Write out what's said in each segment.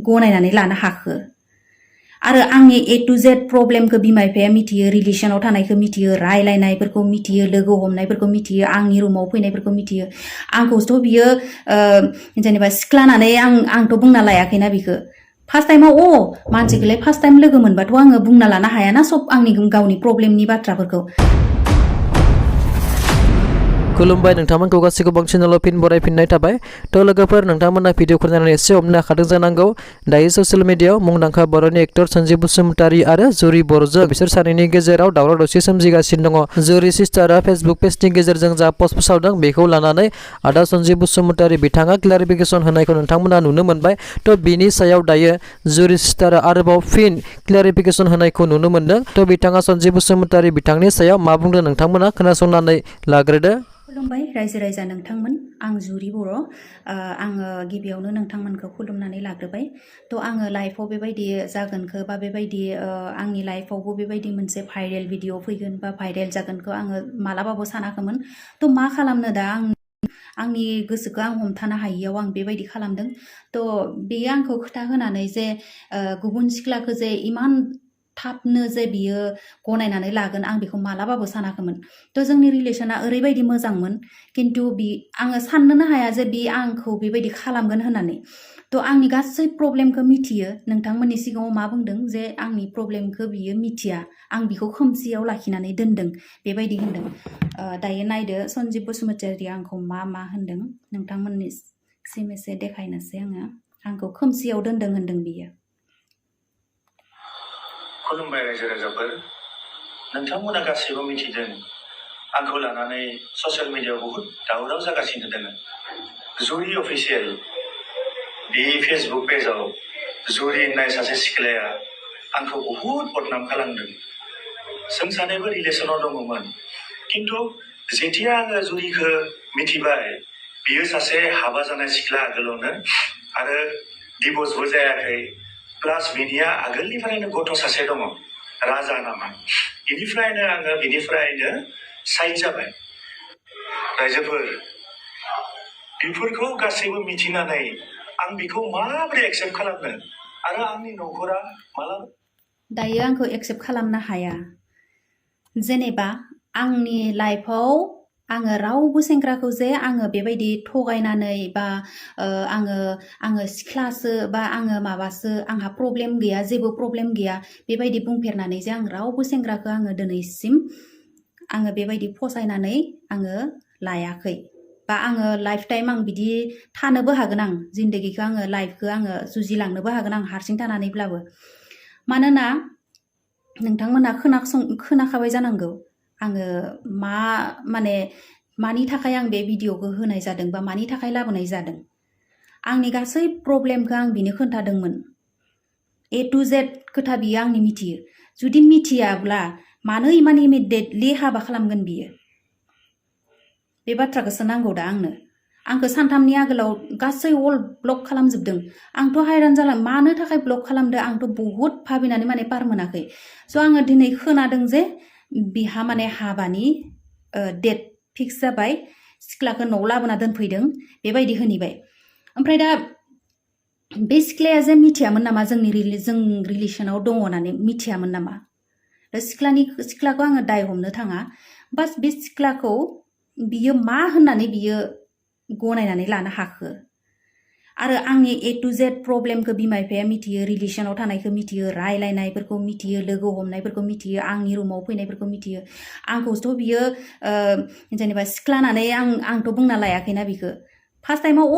गनायनानै लानो हाखो आरो आंनि A to Z प्रब्लेमखौ बिमा बिफाया मिथियो रिलेसनाव थानायखौ मिथियो रायलायनायफोरखौ मिथियो लोगो हमनायफोरखौ मिथियो आंनि रुमाव फैनायफोरखौ मिथियो आंखौथ' बियो जेनेबा सिख्लानानै आंथ' बुंना लायाखैना बिखौ फार्स्ट टाइमाव मानसिखौलाय फार्स्ट टाइम लोगो मोनबाथ' आङो बुंना लानो हायाना सब आंनि गावनि प्रब्लेमनि बाथ्राफोरखौ खुलुमबाय नोंथांमोनखौ गासैखौबो चेनेलाव फिन बरायफिननाय थाबाय थ' लोगोफोर नोंथांमोना भिडिअखौ नायनानै एसे हमनो हाखादों जानांगौ दायो ससियेल मिडियायाव मुंदांखा बर'नि एक्टर सन्जिब बसुमतारी आरो जुरि बर'जों बिसोर सानैनि गेजेराव दावराव दावसि सोमजिगासिनो दङ जुरि सिस्टारा फेसबुक पेजनि गेजेरजों जा पस्ट फोसावदों बेखौ लानानै आदा सन्जिब बसुमतारी बिथाङा क्लारिफिकेसन होनायखौ नोंथांमोना नुनो मोनबाय थ' बिनि सायाव दायो जुरि सिस्टारा आरोबाव फिन क्लारिफिकेसन होनायखौ नुनो मोनदों थ' बिथाङा सन्जिब बसुमतारी बिथांनि सायाव मा बुंदों नोंथांमोना खोनासंनानै लाग्रोदो खुलुमबाय रायजो राजा नोंथांमोन आं जुरि बर' आङो गिबियावनो नोंथांमोनखौ खुलुमनानै लाग्रोबाय थ' आङो लाइफआव बेबायदि जागोनखौ बा बेबायदि आंनि लाइफआवबो बेबायदि मोनसे भाइरेल भिडिअ फैगोन बा भाइरेल जागोनखौ आङो मालाबाबो सानाखैमोन थ' मा खालामनो दा आंनि गोसोखौ आं हमथानो हायियाव आं बेबायदि खालामदों थ' बेयो आंखौ खोथा होनानै जे गुबुन सिख्लाखौ जे इमान थाबनो जे बियो गनायनानै लागोन आं बेखौ मालाबाबो सानाखैमोन थ' जोंनि रिलेसना ओरैबायदि मोजांमोन खिन्थु आङो साननोनो हाया जे बि आंखौ बेबायदि खालामगोन होननानै थ' आंनि गासै प्रब्लेमखौ मिथियो नोंथांमोननि सिगाङाव मा बुंदों जे आंनि प्रब्लेमखौ बियो मिथिया आं बिखौ खोमसियाव लाखिनानै दोनदों बेबायदि होनदों दायो नायदो सन्जिब बसुमतारीया आंखौ मा होनदों नोंथांमोननिसिम एसे देखायनोसै आंखौ खोमसियाव दोनदों होनदों बियो खुलुमबाय रायजो राजाफोर नोंथांमोना गासैबो मिथिदों आंखौ लानानै ससियेल मिडियायाव बहुद दावराव जागासिनो दङ जुरि अफिसियेल बे फेसबुक पेजाव जुरि होननाय सासे सिख्लाया आंखौ बहुद बदनाम खालामदों जों सानैबो रिलेसनाव दङमोन खिन्थु जेथिया आङो जुरिखौ मिथिबाय बियो सासे हाबा जानाय सिख्ला आगोलावनो आरो डिभर्सबो जायाखै प्लास बिनिया आगोलनिफ्रायनो गथ' सासे दङ राजा नामा बिनिफ्रायनो आङो बिनिफ्रायनो साइड जाबाय रायजोफोर बेफोरखौ गासैबो मिथिनानै आं बिखौ माबोरै एक्सेप्ट खालामनो आरो आंनि न'खरा माला दायो आंखौ एक्सेप्ट खालामनो हाया जेनेबा आंनि लाइफआव आङो रावबो सेंग्राखौ जे आङो बेबायदि थगायनानै बा आङो सिख्लासो बा आङो माबासो आंहा प्रब्लेम गैया जेबो प्रब्लेम गैया बेबायदि बुंफेरनानै जे आं रावबो सेंग्राखौ आङो दिनैसिम आङो बेबायदि फसायनानै आङो लायाखै बा आङो लाइफ टाइम आं बिदि थानोबो हागोन आं जिन्दगीखौ आङो लाइफखौ आङो जुजिलांनोबो हागोन आं हारसिं थानानैब्लाबो मानोना नोंथांमोना खोनाखाबाय जानांगौ आङो मानि थाखाय आं बे भिडिअखौ होनाय जादों बा मानि थाखाय लाबोनाय जादों आंनि गासै प्रब्लेमखौ आं बिनो खोन्थादोंमोन A to Z खोथा बियो आंनि मिथियो जुदि मिथियाब्ला मानो इमान इमिडियेटलि हाबा खालामगोन बियो बे बाथ्राखौसो नांगौ दा आंखौ सानथामनि आगोलाव गासै अल ब्लक खालामजोबदों आंथ' हायरान जाला मानो थाखाय ब्लक खालामदो आंथ' बहुद भाबिनानै पार मोनाखै स' आङो दिनै खोनादों जे बिहा हाबानि डेट फिक्स जाबाय सिख्लाखौ न'आव लाबोना दोनफैदों बेबायदि होनैबाय ओमफ्राय दा बे सिख्लाया जे मिथियामोन नामा जों रिलेसनाव दङ होननानै मिथियामोन नामा सिख्लाखौ आङो दाय हमनो थाङा बास बे सिख्लाखौ बियो मा होननानै बियो गनायनानै लानो हाखो आरो आंनि A to Z प्रब्लेमखौ बिमा बिफाया मिथियो रिलेसनाव थानायखौ मिथियो रायलायनायफोरखौ मिथियो लोगो हमनायफोरखौ मिथियो आंनि रुमाव फैनायफोरखौ मिथियो आंखौथ' बियो जेनेबा सिख्लानानै आंथ' बुंना लायाखैना बिखौ फार्स्ट टाइमाव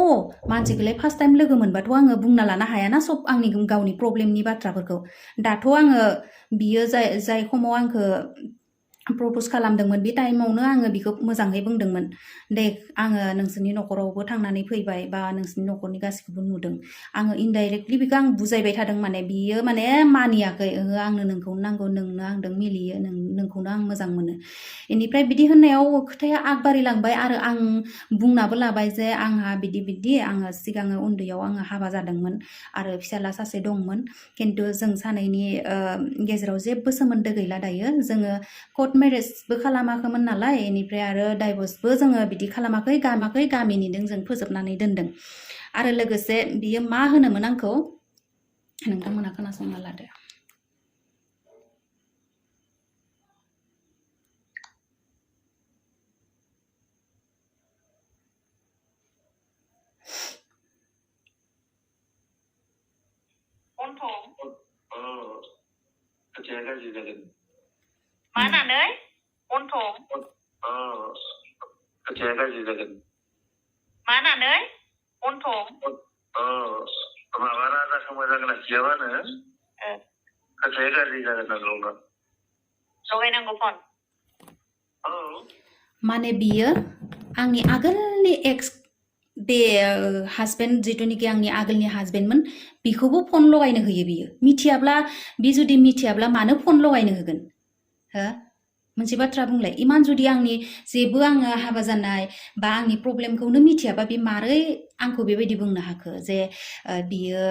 मानसिखौलाय फार्स्ट टाइम लोगो मोनबाथ' आङो बुंना लानो हायाना सब आंनि गावनि प्रब्लेमनि बाथ्राफोरखौ दाथ' आङो बियो जाय समाव आंखौ प्रप'ज खालामदोंमोन बे टाइमावनो आङो बिखौ मोजाङै बुंदोंमोन दे आङो नोंसोरनि न'खरावबो थांनानै फैबाय बा नोंसोरनि न'खरनि गासैखौबो नुदों आङो इनडाइरेक्टलि बिखौ आं बुजायबाय थादों बियो मानियाखै आंनो नोंखौनो नांगौ नोंनो आंदों मिलियो नोंखौनो आं मोजां मोनो बेनिफ्राय बिदि होननायाव खोथाया आगबारिलांबाय आरो आं बुंनाबो लाबाय जे आंहा बिदि आङो सिगाङो उन्दैयाव आङो हाबा जादोंमोन आरो फिसाला सासे दंमोन खिन्थु जों सानैनि गेजेराव जेबो सोमोन्दो गैला दायो जोङो कर्ट मेरेजबो खालामाखैमोन नालाय बेनिफ्राय आरो डाइभर्सबो जोङो बिदि खालामाखै गामिनिजों जों फोजोबनानै दोनदों आरो लोगोसे बियो मा होनोमोन आंखौ नोंथांमोना खोनासंना लादो। खोथाया गाज्रि जागोन। मा होननानै? खोथाया गाज्रि जागोन। मा होननानै? माबा राजाखौ मोजां लाखियाबानो खोथाया गाज्रि जागोन नांगौ। लगायनांगौ फन। माने बियो आंनि आगोलनि एक्स बे हासबेन्ड जिथुनिखि आंनि आगोलनि हासबेन्डमोन बिखौबो फन लगायनो होयो बियो। मिथियाब्ला बि जुदि मिथियाब्ला मानो फन लगायनो होगोन? हो? मोनसे बाथ्रा बुंलाय, इमान जुदि आंनि जेबो आङो हाबा जानाय बा आंनि प्रब्लेमखौनो मिथियाबा बे मारै आंखौ बेबायदि बुंनो हाखो जे बियो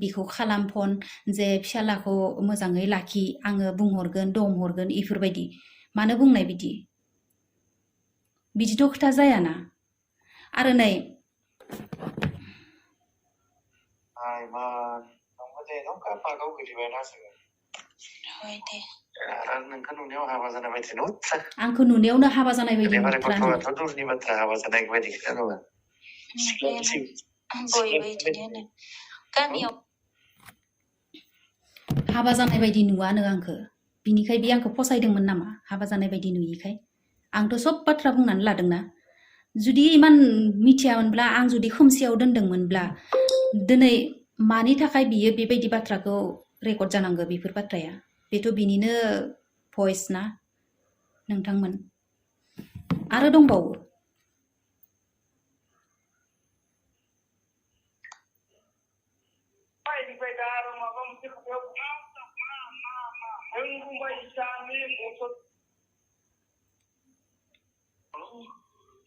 बिखौ खालाम फन, जे फिसालाखौ मोजाङै लाखि, आङो बुंहरगोन दमहरगोन इफोरबायदि मानो बुंनाय बिदि? बिदिथ' खोथा जायाना। आरो नै नोंखौ नुनायाव हाबा जानाय बायदि नुथ्रा। आंखौ नुनायावनो हाबा जानाय बायदि नुथ्रा। गथ'आथ' दुरनि बाथ्रा हाबा जानाय बायदि खोथा नङा। गामियाव हाबा जानाय बायदि नुवानो आंखो। बिनिखाय बे आंखौ फसायदोंमोन नामा हाबा जानाय बायदि नुयिखाय? आंथ' सब बाथ्रा बुंनानै लादोंना। जुदि इमान मिथियामोनब्ला, आं जुदि खोमसियाव दोनदोंमोनब्ला दिनै मानि थाखाय बियो बेबायदि बाथ्राखौ रेकर्ड जानांगौ? बेफोर बाथ्राया बेथ' बिनिनो भइस ना नोंथांमोन। आरो दंबावो।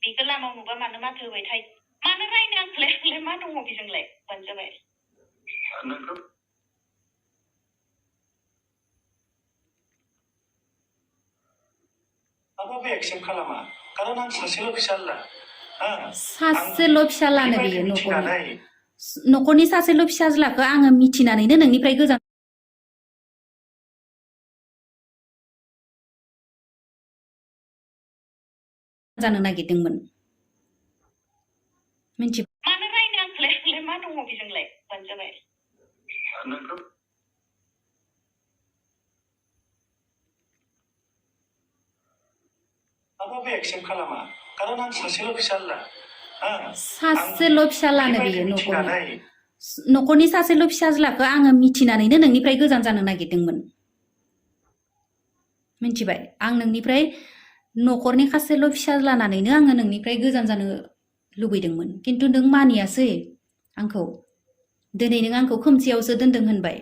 बेखौ लामायाव नुबा मानो माथो होबाय थायो? मानो रायनो आंखौलाय? मा दङ बेजोंलाय? बानो जाबाय। माबाबो एक्सेप्ट खालामा, खारन आं सासेल' फिसाला। सासेल' फिसालानो बेयो न'खरनि सासेल' फिसाज्लाखौ आङो मिथिनानैनो नोंनिफ्राय गोजान जानो नागिरदोंमोन। मिथि मानो रायनो आंखौलाय? मा दङ बेजोंलाय? बानो जाबाय। माबाबो एक्सेप्ट खालामा, खारन आं सासेल' फिसाला। सासेल' फिसालानो बेयो न'खरनि सासेल' फिसाज्लाखौ आङो मिथिनानैनो नोंनिफ्राय गोजान जानो नागिरदोंमोन। मिथिबाय? आं नोंनिफ्राय न'खरनि सासेल' फिसाज्लानानैनो आङो नोंनिफ्राय गोजान जानो लुबैदोंमोन, खिन्थु नों मानियासै आंखौ। दिनै नों आंखौ खोमसियावसो दोनदों होनबाय।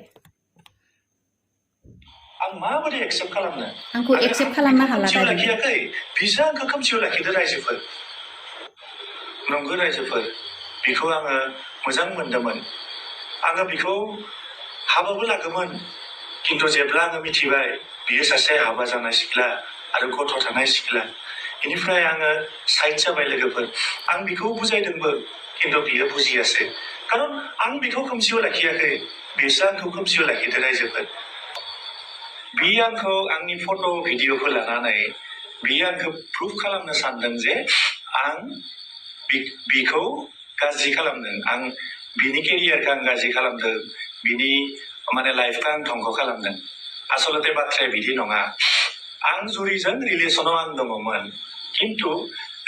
आं माबोरै एक्सेप्ट खालामनो? आंखौ एक्सेप्ट खालामनो हाला दा दिनै। लाखियाखै, बिसो आंखौ खोमसियाव लाखिदो रायजोफोर। नंगौ रायजोफोर, बिखौ आङो मोजां मोनदोंमोन। आङो बिखौ हाबाबो लागोमोन, खिन्थु जेब्ला आङो मिथिबाय बियो सासे हाबा जानाय सिख्ला आरो गथ' थानाय सिख्ला, बेनिफ्राय आङो साइड जाबाय लोगोफोर। आं बिखौ बुजायदोंबो, खिन्थु बियो बुजियासै। खारन आं बिखौ खोमसियाव लाखियाखै, बिसो आंखौ खोमसियाव लाखिदो रायजोफोर। बियो आंखौ आंनि फट' भिडिअ'खौ लानानै बियो आंखौ प्रुफ खालामनो सानदों जे आं बिखौ गाज्रि खालामदों, आं बिनि केरियारखौ आं गाज्रि खालामदों, बिनि माने लाइफखौ आं धंख' खालामदों। आसलते बाथ्राया बिदि नङा। आं जुरिजों रिलेसनाव आं दङमोन, खिन्थु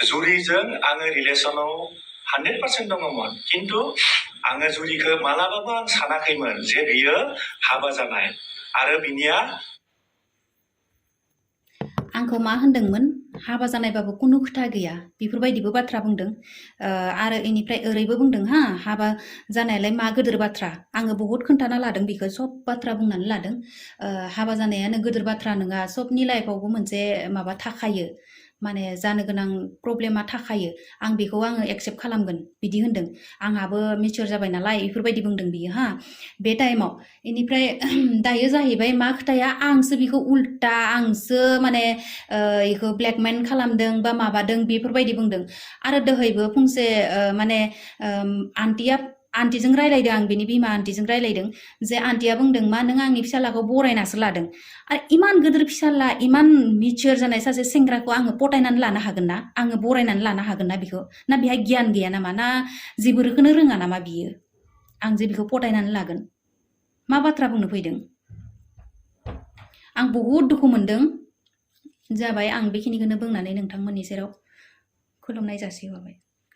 जुरिजों आङो रिलेसनाव 100% दङमोन, खिन्थु आङो जुरिखौ मालाबाबो आं सानाखैमोन जे बियो हाबा जानाय आरो बिनिया आंखौ मा होनदोंमोन? हाबा जानायबाबो कुनु खोथा गैया, बेफोरबायदिबो बाथ्रा बुंदों। आरो इनिफ्राय ओरैबो बुंदों, हाबा जानायालाय मा गोदोर बाथ्रा। आङो बहुद खोन्थाना लादों, बेखौ सब बाथ्रा बुंनानै लादों। हाबा जानायानो गोदोर बाथ्रा नङा, सबनि लाइफआवबो मोनसे माबा थाखायो, माने जानो गोनां प्रब्लेमा थाखायो। आं बेखौ आङो एक्सेप्ट खालामगोन बिदि होनदों। आंहाबो मेचुर जाबाय नालाय बेफोरबायदि बुंदों बियो बे टाइमाव। इनिफ्राय दायो जाहैबाय मा खोथाया, आंसो बिखौ उल्टा आंसो माने इखौ ब्लेकमेल खालामदों बा माबादों बेफोरबायदि बुंदों। आरो दोहैबो फंसे माने आन्टिया आन्टिजों रायलायदों आं बिनि बिमा आन्टिजों रायलायदों जे आन्टिया बुंदों मा नों आंनि फिसालाखौ बरायनासो लादों आरो इमान गिदिर फिसाला इमान मिचियर जानाय सासे सेंग्राखौ आङो पटायनानै लानो हागोन ना आङो बरायनानै लानो हागोन ना बिखौ ना बिहा गियान गैया नामा ना जेबोखौनो रोङा नामा बियो आं जे बिखौ पटायनानै लागोन मा बाथ्रा बुंनो फैदों आं बहुद दुखु मोनदों जाबाय आं बेखिनिखौनो बुंनानै नोंथांमोननि सेराव खुलुमनाय जासिहरबाय